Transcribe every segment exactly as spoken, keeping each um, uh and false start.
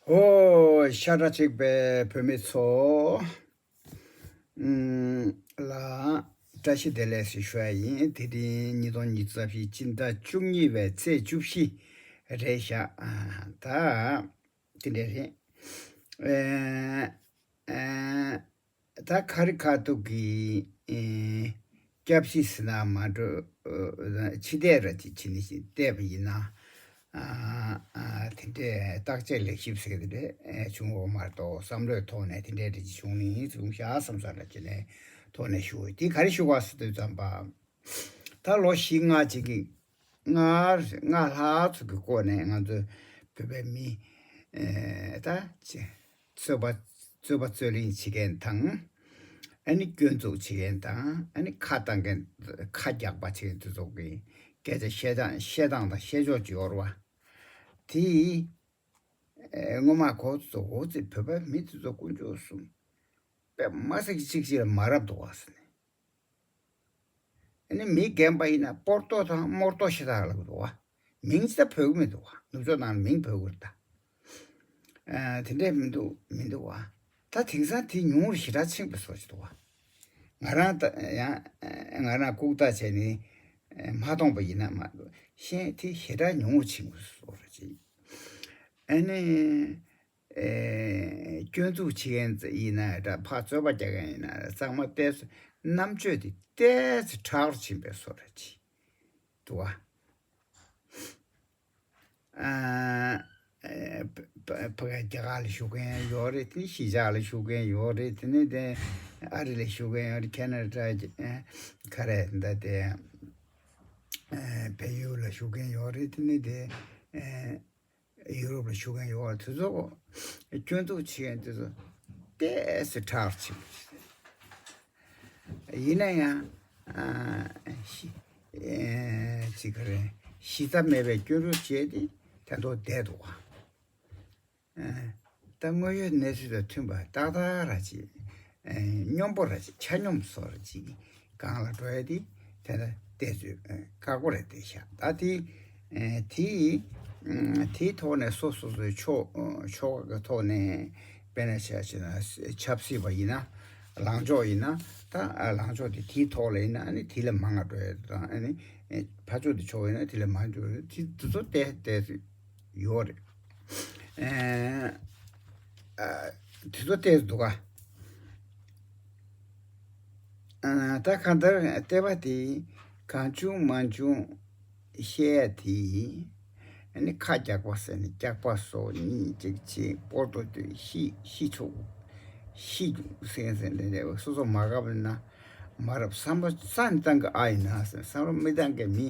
ཨོ། ཤ་ཁྲག་གཅིག་པའི་བོད་མི་ཚོ། ཨུམ། ལ་བཀྲ་ཤིས་བདེ་ལེགས་ཞེས་ཞུ་ཡ་ཡིན། དེ་རིང་ཉིས་སྟོང་ཉི་ཤུ་རྩ་བཞི་སྤྱི་ཟླ་བཅུ་གཉིས་པའི་ཚེས་བཅུ་བཞི་རེད་ཤག་ཨ། ད་དེ་འདྲ་རེད། ཨེ། ཨེ། ད་ག་རེ་ག་ཐུག་གི་ཨེ། སྐྱབས་ཤིག་ཟེར་ན་མ་འགྲོ། ཨ། ཕྱི་བལྟས་ར་ཅིག་བྱེད་ནས་ཤིག་བལྟས་པ་ཡིན་ན། ཨ། ཨ། དེ་འདྲས་བརྟག་དཔྱད་ལེགས་ཞིབ་ཟེར་གི་དེ་འདྲས་བྱུང་བ་མ་གཏོགས། བསམ་བློའི་ཐོག་ནས་དེ་འདྲས་རེ་ཅིག་བྱུང་ནི་བྱུང་ཤག་བསམ་བསམ་ར་ཅིག་ནས་ཐོག་ནས་ཞུ། དེ་ག་རེ་ཞུ་བ་ཟེར་དུས་ཙམ་པ། ད་ལོ་བཞི་ལྔ་ཅིག་གི་ལྔ་ལྔ་ལྷག་ཙམ་གྱི་སྐོར་ནས་ང་ཚོ་བོད་པའི་མི། ཨེ། ད་ཅི། རྩོད་པ། རྩོད་པ་རྩོད་གླེང་བྱེད་མཁན་དང་། ཨ་ནི་སྐྱོན་འཛུགས་བྱེད་མཁན་དང་། ཨ་ནི་ཁ་བཏང་མཁན། ཁ་རྒྱག་པ་བྱེད་མཁན་དེ་ཚོ་གི་སྐད་ཆ་བཤད་སྟངས། བཤད་སྟངས་དང་བཤད་ཕྱོགས་ཅིག་ཡོད་རེད་བ། དེ་ཨེ། སྔོན་མ་གོ་ཚོ་འོ་ཙི་བོད་པའི་མི་དེ་ཚོ་དཀོན་མཆོག་གསུམ་དཔེ་མ་སྲིད་ཀྱི་གཅིག་གཅིག་ལ་མ་རབས་འདུག་བ་ཟེར་ནས། ཨ་ནི་མི་རྒན་པ་ཡིན་ན་སྤོར་ཏོ་དང་རྨོར་ཏོ་ཤ་སྟག་ལབ་ཀྱི་འདུག་བ། མིང་ཅི་ད་འབོད་ཀྱི་མི་འདུག་བ། ནུབ་ཕྱོགས་ནང་ལ་མིང་འབོད་ཀྱི་རེད་ད། ཨ། དེ་འདྲས་མི་འདུག་མི་འདུག་བ། ད་དེང་སང་དེ་ཉུང་རུ་ཞེ་དྲག་ཕྱིན་པའི་བཟོ་ཞིག་འདུག་བ། ང་རང་ད་ཡང་ང་རང་ལྐུགས་རྟགས་བྱས་ནས་མ་མཐོང་པ་ཡིན་ན་མ་གཏོགས། གཞན་དེ་ཞེ་དྲག་ཉུང་རུ་ཕྱིན་པའི་བཟོ་རེད་ཅིག་ཨ་ནི། ཨེ། སྐྱོན་འཛུགས་བྱེད་མཁན་ཡིན་ན་འདྲ། ཕར་རྩོད་པ་རྒྱག་མཁན་ཡིན་ན་འདྲ། ཚང་མ་ཏོག་ཙམ་རྣམ་དཔྱོད་དེ་ཏོག་ཙམ་དྲག་རུ་ཕྱིན་པའི་བཟོ་འདྲ་ཅིག་འདུག་བ། ཨ། ཨེ། ཕ། ཕ། རྒྱ་གར་ལ་བཞུགས་མཁན་ཡོད་རེད། དེ་ནས་གཞིས་ཆགས་ལ་བཞུགས་མཁན་ཡོད་རེད། དེ་ནས་དེ་ཨ་རི་ལ་བཞུགས་མཁན་ཡོད་རེད། ཁེ་ན་ཌ། ཨེ། ག་རེ་ད་དེ། ཨེ། བལ་ཡུལ་ལ་བཞུགས་མཁན་ཡོད་རེད། དེ་ནས་དེ། ཨེ། ཡུ་རོབ་ལ་བཞུགས་མཁན་ཡོད་པ་དེ་ཚོ་སྐྱོན་འཛུགས་བྱེད་མཁན་དེ་ཚོ་ཏོག་ཙམ་དྲག་ཕྱིན། ཡིན་ན་ཡང་། ཨ། གཞི། ཨེ། ཅི་ག་རེ། གཞི་རྩ་མེད་པའི་སྐྱོན་རུ་བྱས་ཏེ་ད་དུང་བསྡད་འདུག་བ། ཨ། ད་དངོས་ཡོད་གནས་ཚུལ་དང་མཐུན་པ་ཏག་ཏག་ར་ཅིག་ཨ། སྙོམས་པོ་ར་ཅིག་ཆ་སྙོམས་བཟོ་འདྲ་ཅིག་སྒང་ལ་འགྲོ་ཡ་དེ། དེ་ལ་བལྟས་ཚོད་ཁག་པོ་རེད་བསྡད་ཤག་ད་དེ། ཨ། དེ། ཨ། དེའི་ཐོག་ནས་སོ་སོ་སོའི་ཕྱོགས། ཨ། ཕྱོགས་ཀྱི་ཐོག་ནས་དཔེར་ན་ཆ་བཞག་ན་ཆབ་སྲིད་པ་ཡིན་ན། ལངས་ཕྱོགས་ཡིན་ན། ད། ཨ། ལངས་ཕྱོགས་དེ་དེའི་ཐོག་ལ་ཡིན་ན། ཨ་ནི་དེ་ལ་མང་ང་འགྲོ་ཡ་དང་། ཨ་ནི། ཨ། ཕར་ཕྱོགས་དེ་ཕྱོགས་ཡིན་ན་དེ་ལ་མང་འགྲོ་ཡ། དེ་དེ་ཚོ་བལྟས་བལྟས་ཡོད་རེད། ཨ། ཨ། དེ་ཚོ་བལྟས་འདུག་ག་ཨ། ད་གང་ལྟར་བལྟས་པ་དེ་གང་བྱུང་མང་བྱུང་བཤད་ཡ་དེ། ཨ་ནི་ཁ་རྒྱག་པ་ཟེར་ནས་རྒྱག་པ་སོ་གཉིས་གཅིག་བྱས། སྤོར་ཏོ་དེ་ཤི་ཤི་ཆོག་ཤི་རྒྱུ་ཟེར་ཟེར་ནས་སོ་སོ་མ་དགའ་བ་ན་མ་རབས། བསམ་བློ་རྩ་ནས་བཏང་གི་ཨ་ཡིན་ན་ཟེར། བསམ་བློ་མི་བཏང་གི་མི།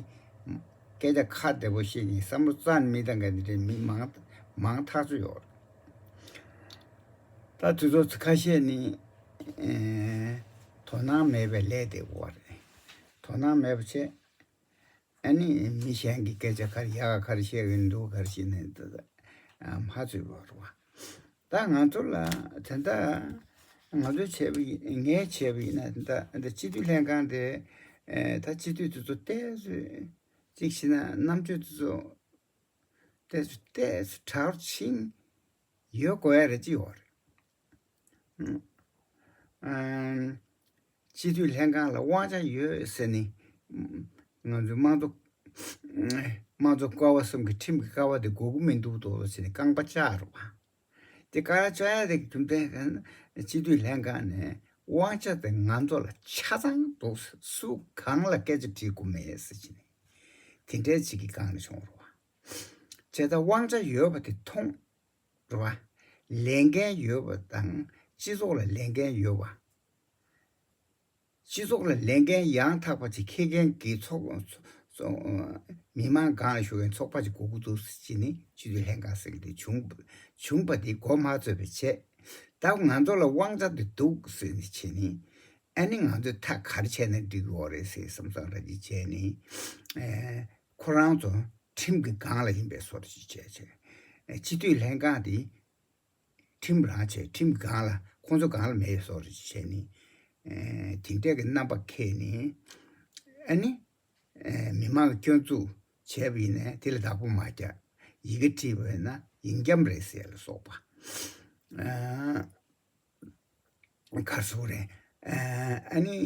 སྐད་ཆ་ཁ་བདེ་པོ་བཤད་ཀྱིན་བསམ་བློ་རྩ་ནས་མི་བཏང་མཁན་དེ་འདྲའི་མི་མང་མང་ཐག་ཆོད་ཡོད་རེད། ད་དུས་ཚོད་ཁ་ཤས་ནི། ཨེ། དོ་སྣང་མེད་པའི་ལས་དེ་འོ་རེད། དོ་སྣང་མེད་པ་བྱས། ཨ་ནི་མི་གཞན་གྱི་སྐད་ཆ་ག་རེ་ཡག་ག་ག་རེ་བཤད་ཀྱི་འདུག་ག་རེ་བཤད་ནས་ད་ད་མ་ཚོད་པ་རེད་བ། ད་ང་ཚོ་ལ་ད་ལྟ་ང་ཚོས་བྱས་པ་ཡིན། ངས་བྱས་པ་ཡིན་ན་ད་ལྟ་སྤྱི་འཐུས་ལྷན་ཁང་དེ། ཨེ། ད་སྤྱི་འཐུས་དེ་ཚོ་ཏོག་ཙམ་གཅིག་བྱས་ན་རྣམ་དཔྱོད་དེ་ཚོ་ཏོག་ཙམ་ཏོག་ཙམ་དྲག་ཕྱིན་ཡོད་དགོས་ཡ་རེད་ཅེས་ཡོད་རེད། ཨ། སྤྱི་འཐུས་ལྷན་ཁང་ལ་དབང་ཆ་ཡོད་ཟེར་ནས་ང་ཚོའི་དམངས་གཙོ། དམངས་གཙོ་ཀ་བ་གསུམ་གྱི་ཁྲིམས་ཀྱི་ཀ་བ་དེ་དགོས་ཀྱི་མི་འདུག་དོ་ཟེར་ནས་རྐང་པ་བཅག་རོགས། དེ་ཀ་བ་བཅག་ཡ་དེ་གི་རྒྱུ་མཚན་གང་ན། སྤྱི་འཐུས་ལྷན་ཁང་ནས་དབང་ཆ་དེ་ང་ཚོ་ལ་ཆ་ཚང་འདུག་སུ་གང་ལ་སྐད་ཆ་དྲིས་དགོས་མེད་ཟེར་གྱི་ནས། དེ་འདྲའི་ཅིག་གི་སྒང་ནས་བྱུང་རོགས། བྱས་ཙང་དབང་ཆ་ཡོད་པ་དེ་མཐོང་། རེད་བ། ལས་འགན་ཡོད་པ་དང་སྤྱི་ཚོགས་ལ་ལས་འགན་ཡོད་པ། སྤྱི་ཚོགས་ལ་ལས་འགན་ཡང་དག་པ་ཅིག་འཁྱེར་མཁན་གྱི་ཚོགས། ཚོགས། མི་མང་སྒང་ལ་བཞུགས་མཁན་ཚོགས་པ་ཅིག་དགོས་ཀྱི་འདུག་ཟེར་གྱི་ནི་སྤྱི་འཐུས་ལྷན་ཁང་ཟེར་གྱི་དེ་བྱུང་བྱུང་བ་དེ་གོ་མ་ཆོད་པ་བྱས། ད་ང་ཚོ་ལ་དབང་ཆ་དེ་འདུག་ཟེར་ནས་བྱས་ནི། ཨ་ནི་ང་ཚོས་ད་ག་རེ་བྱས་ན་འགྲིག་གི་ཡོད་རེད་ཟེར་བསམ་བསམ་ར་ཅིག་བྱས་ནི། ཨེ། ཁོ་རང་ཚོ་ཁྲིམས་ཀྱི་སྒང་ལ་ཡིན་པའི་བཟོ་འདྲ་ཅིག་བྱས་བྱས། ཨེ། སྤྱི་འཐུས་ལྷན་ཁང་དེ་ཁྲིམས་རང་བྱས། ཁྲིམས་སྒང་ལ། ཁོང་ཚོ་སྒང་ལ་མེད་པའི་བཟོ་འདྲ་ཅིག་བྱས་ནི། ཨེ། དེ་འདྲས་ཀྱི་རྣམ་པ་འཁྱེར་ནི། ཨ་ནི། ཨེ། མི་མང་གི་སྐྱོན་འཛུགས་བྱས་པ་ཡིན་ནའི་དེ་ལ་བདག་པོ་མ་རྒྱག་ཡི་གེ་བྲིས་པ་ཡིན་ན། ཡིན་རྒྱམ་རེད་ཟེར་ལ་སོགས་པ། ཨ་གར་སོགས་རེད། ཨ་ནི་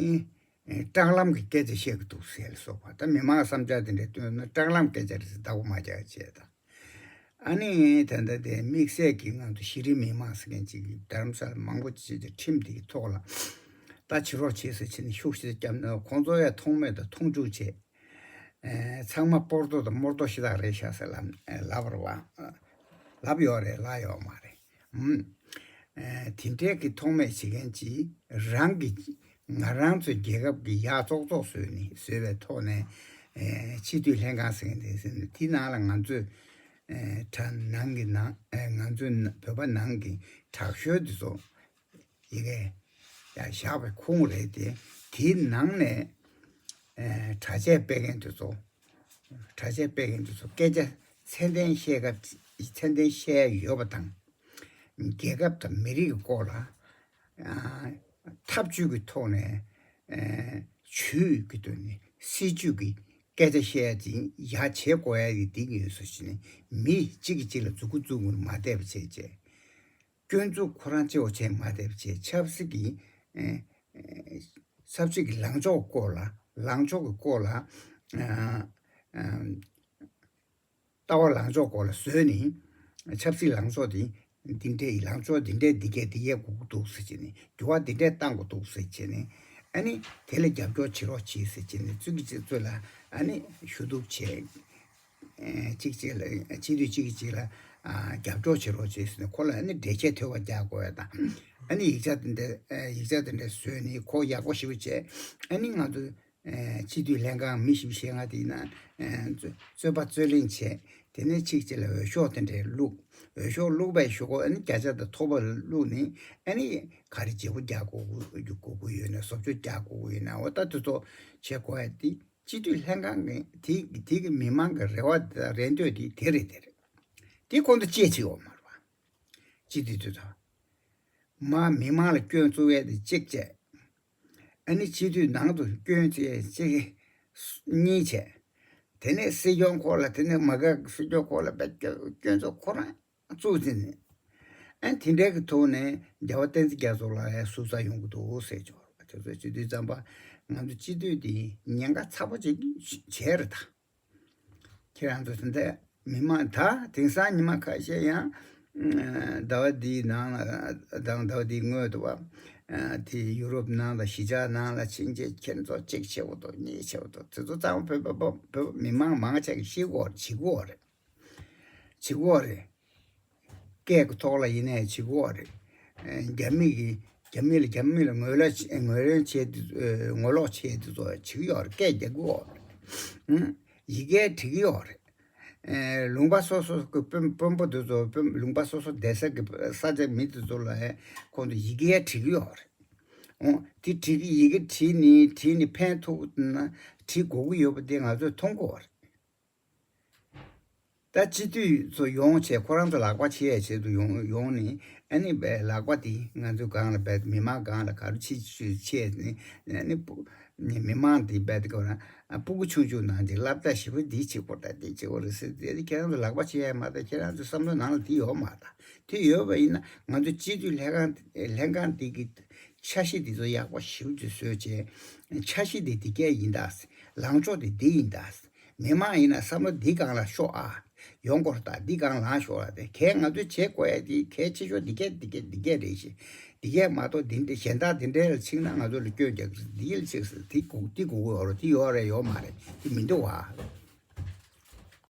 སྤྲང་ལམ་གྱི་སྐད་ཆ་བཤད་ཀྱི་འདུག་ཟེར་ལ་སོགས་པ། ད་མི་མང་བསམ་འཆར་དེ་འདྲ་བཏོན་ན་སྤྲང་ལམ་སྐད་ཆ་རེད་ཟེར་བདག་པོ་མ་རྒྱག་བྱས་དང་། ཨ་ནི་ད་ལྟ་དེ་དམིགས་བསལ་གྱིས་ང་ཚོ་གཞི་རིམ་མི་མང་ཟེར་མཁན་ཅིག་རྡ་རམ་ས་ལ་མང་པོ་ཅིག་ཁྲིམས་དེ་གི་ཐོག་ལ་ད་བྱེད་རོགས་བྱེད་ཟེར་བྱས་ནས་ཤུགས་ཤིག་བརྒྱབ་ན་ཁོང་ཚོ་ཡང་མཐོང་མེད་དང་མཐོང་ཆུང་བྱས། ཨེ་ཚང་མ་སྤོར་ཏོ་དང་རྨོར་ཏོ་ཞེ་དྲག་རེད་ཤག་ཟེར་ལབ་ལབ་པ་རེད་བ། ལབ་ཡོད་རེད་ལབ་ཡོད་མ་རེད། ཨུམ། ཨེ་དེ་འདྲའི་གི་མཐོང་མེད་བྱེད་མཁན་གྱིས་རང་གི་ང་རང་ཚོའི་རྒྱལ་ཁབ་ཀྱི་ཡག་བཙོག་བཙོག་བཟོས་ནས་བཟོས་པའི་ཐོག་ནས་ཨེ་སྤྱི་འཐུས་ལྷན་ཁང་ཟེར་མཁན་དེ་ཟེར་ནས་དེའི་ནང་ལ་ང་ཚོས་ཨེ་དྲ་ནང་གི་ནང་ཨེ་ང་ཚོའི་བོད་པ་ནང་གི་དྲག་ཤོས་དེ་ཚོ། ཡི་གེ་ཡང་བཞག་པའི་ཁུངས་རེད་དེ། དེའི་ནང་ནས་ཨེ་གྲྭ་ཆས་སྤེལ་མཁན་དེ་ཚོ། གྲྭ་ཆས་སྤེལ་མཁན་དེ་ཚོ་སྐད་ཆ་ཚད་ལྡན་བཤད་སྐབས་ཚད་ལྡན་བཤད་ཡ་ཡོད་པ་དང་། རྒྱལ་ཁབ་དང་མི་རིགས་ཀྱི་སྐོར་ལ་ཨ་ཐབས་ཇུས་ཀྱི་ཐོག་ནས་ཨེ་ཇུས་ཀྱི་ཐོག་ནས་སྲིད་ཇུས་ཀྱི་སྐད་ཆ་བཤད་ཡ་དེ་ཡ་བྱེད་དགོས་ཡ་ཡི་དེ་གི་ཡོད་ཟེར་ཞིག་ནས་མི་གཅིག་གིས་གཅིག་ལ་མཛུབ་གུ་བཙུགས་ནས་མ་བསྡད་པ་བྱས་བྱས། སྐྱོན་འཛུགས་ཁོ་རང་གཅིག་པོ་བྱས་མ་བསྡད་པ་བྱས་ཆབ་སྲིད་ཀྱི་ཨེ་ཨེ་ཆབ་སྲིད་ཀྱི་ལངས་ཕྱོགས་སྐོར་ལ་ལངས་ཕྱོགས་ཀྱི་སྐོར་ལ་ཨ་ཨ་ལྟ་བ་ལངས་ཕྱོགས་སྐོར་ལ་བཟོས་ནས་ཆབ་སྲིད་ལངས་ཕྱོགས་དེ་འདི་འདྲའི་ལངས་ཕྱོགས་འདི་འདྲའི་འདི་གས་འདི་གས་དགོས་ཀྱི་འདུག་ཟེར་བྱས་ནས་འགྱུར་བ་འདི་འདྲའི་གཏང་དགོས་འདུག་ཟེར་བྱས་ནས་ཨ་ནི་དེ་ལ་རྒྱབ་སྐྱོར་བྱེད་རོགས་གྱིས་ཟེར་བྱས་ནས་ཚུལ་གྱི་ཚུལ་ལ་ཨ་ནི་ཞུ་གཏུག་བྱས། ཨེ་གཅིག་གཅིག་ལ་སྤྱི་འཐུས་གཅིག་གིས་གཅིག་ལ་ཨ་རྒྱབ་སྐྱོར་བྱེད་རོགས་བྱས་ཟེར་ནས་ཁོ་ལ་ཨ་ནི་འགྲེལ་བཤད་ཐོལ་པ་རྒྱག་དགོས་ཡ་དང་། ཨ་ནི་ཡིག་ཆ་དེ་འདྲ་ཨེ་ཡིག་ཆ་དེ་འདྲ་བཟོས་ནས་ཁོ་ཡག་པོ་ཞེ་པོ་བྱས། ཨ་ནི་ང་ཚོ་ཨེ་སྤྱི་འཐུས་ལྷན་ཁང་མི་བཞི་བཅུ་ཞེ་ལྔ་དེ་ཡིན་ན་ཨེ་རྩོད་རྩོད་པ་རྩོད་གླེང་བྱས། དེ་ནས་གཅིག་གཅིག་ལ་འོས་ཤོག་དེ་འདྲ་བླུགས། འོས་ཤོག་བླུགས་པའི་གཞུག་གུ་ཨ་ནི་བརྒྱ་ཆ་དང་ཐོབ་པ་བླུགས་ནས་ཨ་ནི་ག་རེ་བརྗེ་པོ་རྒྱག་དགོས་དགོས་ཀྱི་ཡོད་ན་བཟོ་བཅོས་རྒྱག་དགོས་ཀྱི་ཡོད་ན་འོ་ད་དེ་ཚོ་བྱེད་དགོས་ཡ་དེ། སྤྱི་འཐུས་ལྷན་ཁང་གི་དེ་དེ་གི་མི་མང་གི་རེ་བ་དང་རེ་འདོད་དེ་དེ་རེད་དེ་རེད། དེ་ཁོང་ཚོ་གཅེས་བྱེད་འོག་མ་རེད་བ། སྤྱི་འཐུས་དེ་ཚོ། མ་མི་མང་ལ་སྐྱོན་བཙུགས་ཡས་དེ་གཅིག་བྱས། ཨ་ནི་སྤྱི་འཐུས་ནང་དུ་སྐྱོན་བཙུགས་ཡས་གཅིག་གཉིས་བྱས། དེ་ནས་སྲིད་སྐྱོང་སྐོར་ལ་དེ་ནས་མ་དགའ་སྲིད་སྐྱོང་སྐོར་ལ་བས་སྐྱོན་སྐྱོན་བཙུགས་ཁོ་རང་། བཙུགས་ཟིན་ནས། ཨ་དེ་འདྲའི་གི་ཐོག་ནས་རྒྱལ་བ་བསྟན་འཛིན་རྒྱ་མཚོ་ལ་ཡང་ཟུར་ཟ་ཡོང་གི་འདུག་ཟེར་ཆོག་རེད་བ། དེ་ཚོ་སྤྱི་འཐུས་རྩམ་པ་ང་ཚོ་སྤྱི་འཐུས་དེ་ཉེན་ཁ་ཚ་པོ་ཅིག་བྱས་རེད་ད། ཁྱེད་རང་ཚོ་དེ་འདྲ་མི་མང་ད་དེང་སང་ཉི་མ་ཁ་ཤས་ཡང་ཟླ་བ་འདིའི་ནང་ལ་དང་ཟླ་བ་འདིའི་སྔོན་དུ་བ་དེ་ཡུ་རོབ་ནང་ལ་གཞིས་ཆགས་ནང་ལ་ཕྱིན་ཆད་ཁྱེད་ཚོ་གཅིག་བྱེད་དགོས་འདུག་གཉིས་བྱེད་དགོས་འདུག་དེ་ཚོ་ཚང་མ་བོད་པ་བོད་པ་མི་མང་མང་ཆེ་གིས་ཤེས་དགོས་རེད། བྱེད་དགོས་རེད། བྱེད་དགོས་རེད། སྐད་ཀྱི་ཐོག་ལ་ཡིན་ནའི་བྱེད་དགོས་རེད། ཨེ་རྒྱ་མི་གིས་རྒྱ་མི་ལ་རྒྱ་མི་ལ་ངོས་ལ་ངོས་ལེན་བྱས་དུས་ཨེ་ངོ་ལོག་བྱས་དུས་ཚོ་བྱེད་ཀྱི་ཡོད་རེད། སྐད་རྒྱག་གི་ཡོད་རེད། ཨང་། ཡི་གེ་འབྲི་གི་ཡོད་རེད། ཨེ་ལུང་པ་སོ་སོ་གི་དཔོན་དཔོན་པོ་དེ་ཚོ་དཔོན་ལུང་པ་སོ་སོ་བསྡད་ས་གི་ས་ཆ་མི་དེ་ཚོ་ལ་ཨེ་ཁོང་ཚོ་ཡི་གེ་འབྲི་གི་ཡོད་རེད། ཨོ་དེ་བྲིས་ཀྱི་ཡི་གེ་བྲིས་ནི་བྲིས་ནི་ཕན་ཐོགས་ན་བྲིས་དགོས་ཀྱི་ཡོད་པ་དེ་ང་ཚོས་མཐོང་གི་ཡོད་རེད། ད་སྤྱི་འཐུས་ཚོ་ཡོང་བྱས་ཁོ་རང་ཚོ་ལག་པ་ཕྱེ་ཡའི་ཆེད་དུ་ཡོང་ཡོང་ནི་ཨ་ནི་བས་ལག་པ་དེ་ང་ཚོའི་སྒང་ལ་བས་མི་མང་སྒང་ལ་ག་རེ་ཕྱེ་ཕྱེ་ནི་ཨ་ནི་སྤུ་ནི་མི་མང་དེ་བས་དེ་ག་རང་སྤུ་གུ་ཆུང་ཆུང་ནང་དེ་སློབ་གྲྭ་ཞེ་པོ་འདི་བྱེད་དགོས་ད་འདི་བྱེད་དགོས་རེད་ཟེར་དེ་ཁྱེད་རང་ཚོ་ལག་པ་ཕྱེ་ཡ་མ་ད་ཁྱེད་རང་ཚོ་བསམ་བློ་ནང་ལ་དེ་ཡོད་མ་ད་དེ་ཡོད་པ་ཡིན་ན་ང་ཚོ་སྤྱི་འཐུས་ལྷན་ཁང་ལྷན་ཁང་དེ་གི་འཆར་གཞི་དེ་ཚོ་ཡག་པོ་ཞེ་པོ་ཅིག་བཟོས་བྱས་འཆར་གཞི་དེ་འདི་གས་ཡིན་ད་ལངས་ཕྱོགས་དེ་འདི་ཡིན་ད། མི་མང་ཡིན་ན་བསམ་བློ་འདི་སྒང་ལ་ཤོག་ཨ། ཡོང་དགོས་རེད་ད་འདི་སྒང་ལངས་ཤོག་ལ་དེ་གས་ང་ཚོས་བྱེད་དགོས་ཡ་དེ་གལ་ཆེ་ཤོས་འདི་གས་འདི་གས་འདི་གས་རེད་ཤི། འདི་གས་མ་གཏོགས་འདི་འདྲ་གཞན་དག་འདི་འདྲ་ལ་ཕྱིན་ན་ང་ཚོ་ལ་སྐྱོན་རྒྱག་གི་རེད། འདི་ལ་ཕྱིན་སོང་དེ་དགོས་འདི་དགོས་ཀྱི་ཡོད་རེད་དེ་ཡོད་རེད་ཡོད་མ་རེད་དེ་མི་འདུག་ཨ།